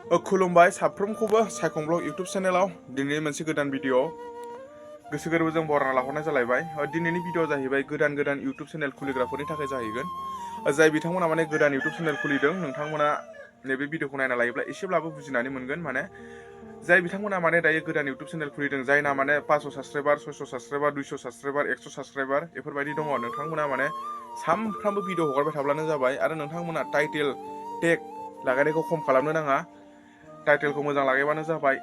खुलुमबाय साफ्रोमखौबो सायखं blog YouTube चेनेलाव दिनैनि मोनसे गोदान भिडिअ गोसो गोरबोजों बरायना लाहरनाय जालायबाय। दिनैनि भिडिअ जाहैबाय गोदान इउटुब चेनेल खुलिग्राफोरनि थाखाय जाहैगोन। जाय बिथांमोना माने गोदान इउटुब चेनेल खुलिदों नोंथांमोना नैबे भिडिअखौ नायना लायोब्ला एसेब्लाबो बुजिनानै मोनगोन। माने जाय बिथांमोना माने दायो गोदान इउटुब चेनेल खुलिदों जायना माने 500 साबस्क्राइबार 600 साबस्क्राइबार 200 साबस्क्राइबार 100 साबस्क्राइबार बेफोरबायदि दङ। नोंथांमोना माने सानफ्रामबो भिडिअ हगारबाय थाब्लानो जाबाय आरो नोंथांमोना टाइटेल टेग लागायनायखौ खम खालामनो नाङा। टाइटेलखौ मोजां लागायबानो जाबाय,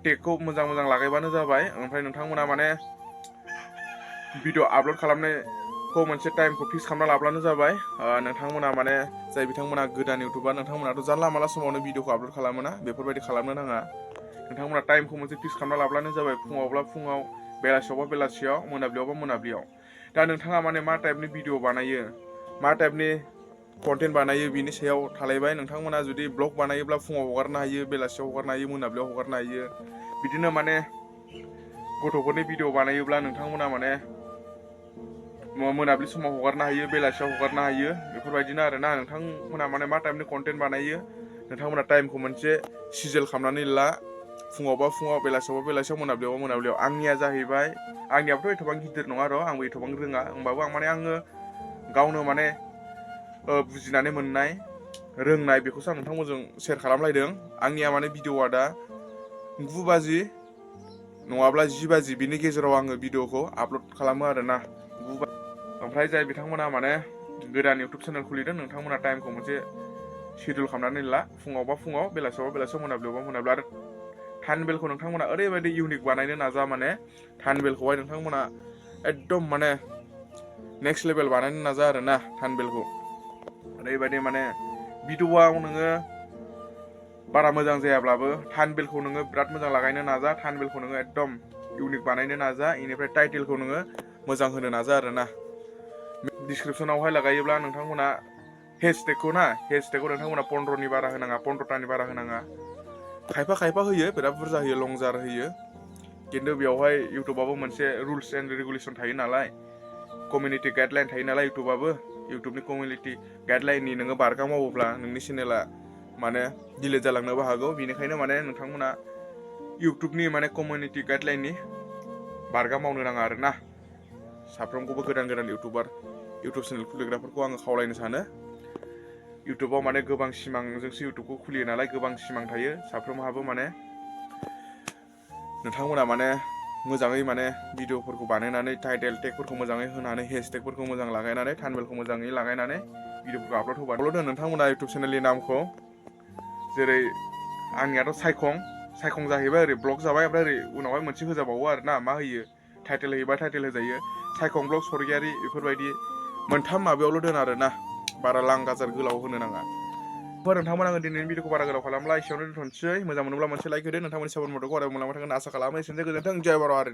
टेगखौ मोजां लागायबानो जाबाय। ओमफ्राय नोंथांमोना माने भिडिअ आपल'ड खालामनायखौ मोनसे टाइमखौ फिक्स खालामना लाब्लानो जाबाय। नोंथांमोना माने जाय बिथांमोना गोदान इउटुबार नोंथांमोनाथ' जानला माला समावनो भिडिअखौ आपल'ड खालामोना, बेफोरबायदि खालामनो नाङा। नोंथांमोना टाइमखौ मोनसे फिक्स खालामना लाब्लानो जाबाय। फुङावब्ला फुङाव, बेलासियावबा बेलासियाव, मोनाब्लियावबा मोनाब्लियाव। दा नोंथाङा माने मा टाइपनि भिडिअ बानायो, मा टाइपनि कन्टेन्ट बानायो बिनि सायाव थालायबाय। नोंथांमोना जुदि ब्लग बानायोब्ला फुङाव हगारनो हायो, बेलासियाव हगारनो हायो, मोनाब्लियाव हगारनो हायो। बिदिनो माने गथ'फोरनि भिडिअ बानायोब्ला नोंथांमोना माने मोनाब्लि समाव हगारनो हायो, बेलासियाव हगारनो हायो। बेफोरबायदिनो आरोना नोंथांमोना माने मा टाइपनि कन्टेन्ट बानायो नोंथांमोना टाइमखौ मोनसे सिजेल खालामनानै ला। फुङावबा फुङाव, बेलासियावबा बेलासियाव, मोनाब्लियावबा मोनाब्लियाव। आंनिया जाहैबाय, आंनियाबोथ' एथबां गिदिर नङा र', आंबो एथबां रोङा। होमबाबो आङो गावनो माने बुजिनानै मोननाय, रोंनाय बेखौसो आं नोंथांमोनजों शेयार खालामलायदों। आंनिया माने भिडिअआ दा 9 बाजि नङाब्ला 10 बाजि बिनि गेजेराव आङो भिडिअखौ आपल'ड खालामो आरोना। ओमफ्राय जाय बिथांमोना माने गोदान इउटुब चेनेल खुलिदों नोंथांमोना टाइमखौ मोनसे सिडिउल खालामनानै ला। फुङावबा फुङाव, बेलासियावबा बेलासियाव, मोनाब्लियावबा मोनाब्लियाव। आरो थानबेलखौ नोंथांमोना ओरैबायदि इउनिक बानायनो नाजा, माने थानबेलखौहाय नोंथांमोना एकदम माने नेक्स्ट लेभेल बानायनो नाजा आरोना। थानबेलखौ ओरैबायदि माने भिडिअआव नोङो बारा मोजां जायाब्लाबो थानबेलखौ नोङो बिराद मोजां लागायनो नाजा। थानबेलखौ नोङो एकदम इउनिक बानायनो नाजा। बेनिफ्राय टाइटेलखौ नोङो मोजां होनो नाजा आरोना। डिसक्रिपसनावहाय लागायोब्ला नोंथांमोना हेशटेगखौ नोंथांमोना 15नि बारा होनाङा, 15थानि बारा होनाङा। खायफा होयो, बिराद बुरजा होयो, लंजार होयो। खिन्थु बेवहाय इउटुबाबो मोनसे रुल्स एन्ड रेगुलेसन थायो नालाय, कमिउनिटि गाइडलाइन थायो नालाय इउटुबाबो। इउटुबनि कमिउनिटि गाइडलाइननि नोङो बारगा मावोब्ला नोंनि चेनेला माने डिलिट जालांनोबो हागौ। बेनिखायनो माने नोंथांमोना इउटुबनि माने कमिउनिटि गाइडलाइननि बारगा मावनो नाङा आरोना। साफ्रोमखौबो गोदान इउटुब चेनेल खुलिग्राफोरखौ आङो खावलायनो सानो। इउटुबाव माने गोबां सिमांजोंसो इउटुबखौ खुलियो नालाय, गोबां सिमां थायो साफ्रोमहाबो। माने नोंथांमोना माने मोजाङै माने भिडिअफोरखौ बानायनानै टाइटेल टेगफोरखौ मोजाङै होनानै, हेशटेगफोरखौ मोजां लागायनानै, थानबेलखौ मोजाङै लागायनानै भिडिअफोरखौ आपल'ड होबाय। नोंथांमोना इउटुब चेनेलनि नामखौ जेरै आंनियाथ' सायखं जाहैबाय, ओरै ब्लग जाबाय। ओमफ्राय ओरै उनावहाय मोनसे होजाबावो आरोना। मा होयो, टाइटेल होयोबा टाइटेल होजायो। सायखं ब्लग सरगियारि बेफोरबायदि मोनथाम माबायावल' दोन आरोना। बारा लांगाजार गोलाव होनो नाङा। नोंथांमोन आङो दिनैनि भिडिअखौ बारा गोलाव खालामला, एसेयावनो दोनथ'नोसै। मोजां मोनोब्ला मोनसे लाइक होदो। नोंथांमोननि सापर्ट मददखौ अरायबो मोनलांबाय थागोन आसा खालामो। एसेनोसै, गोजोन्थों, जय बर' हारि।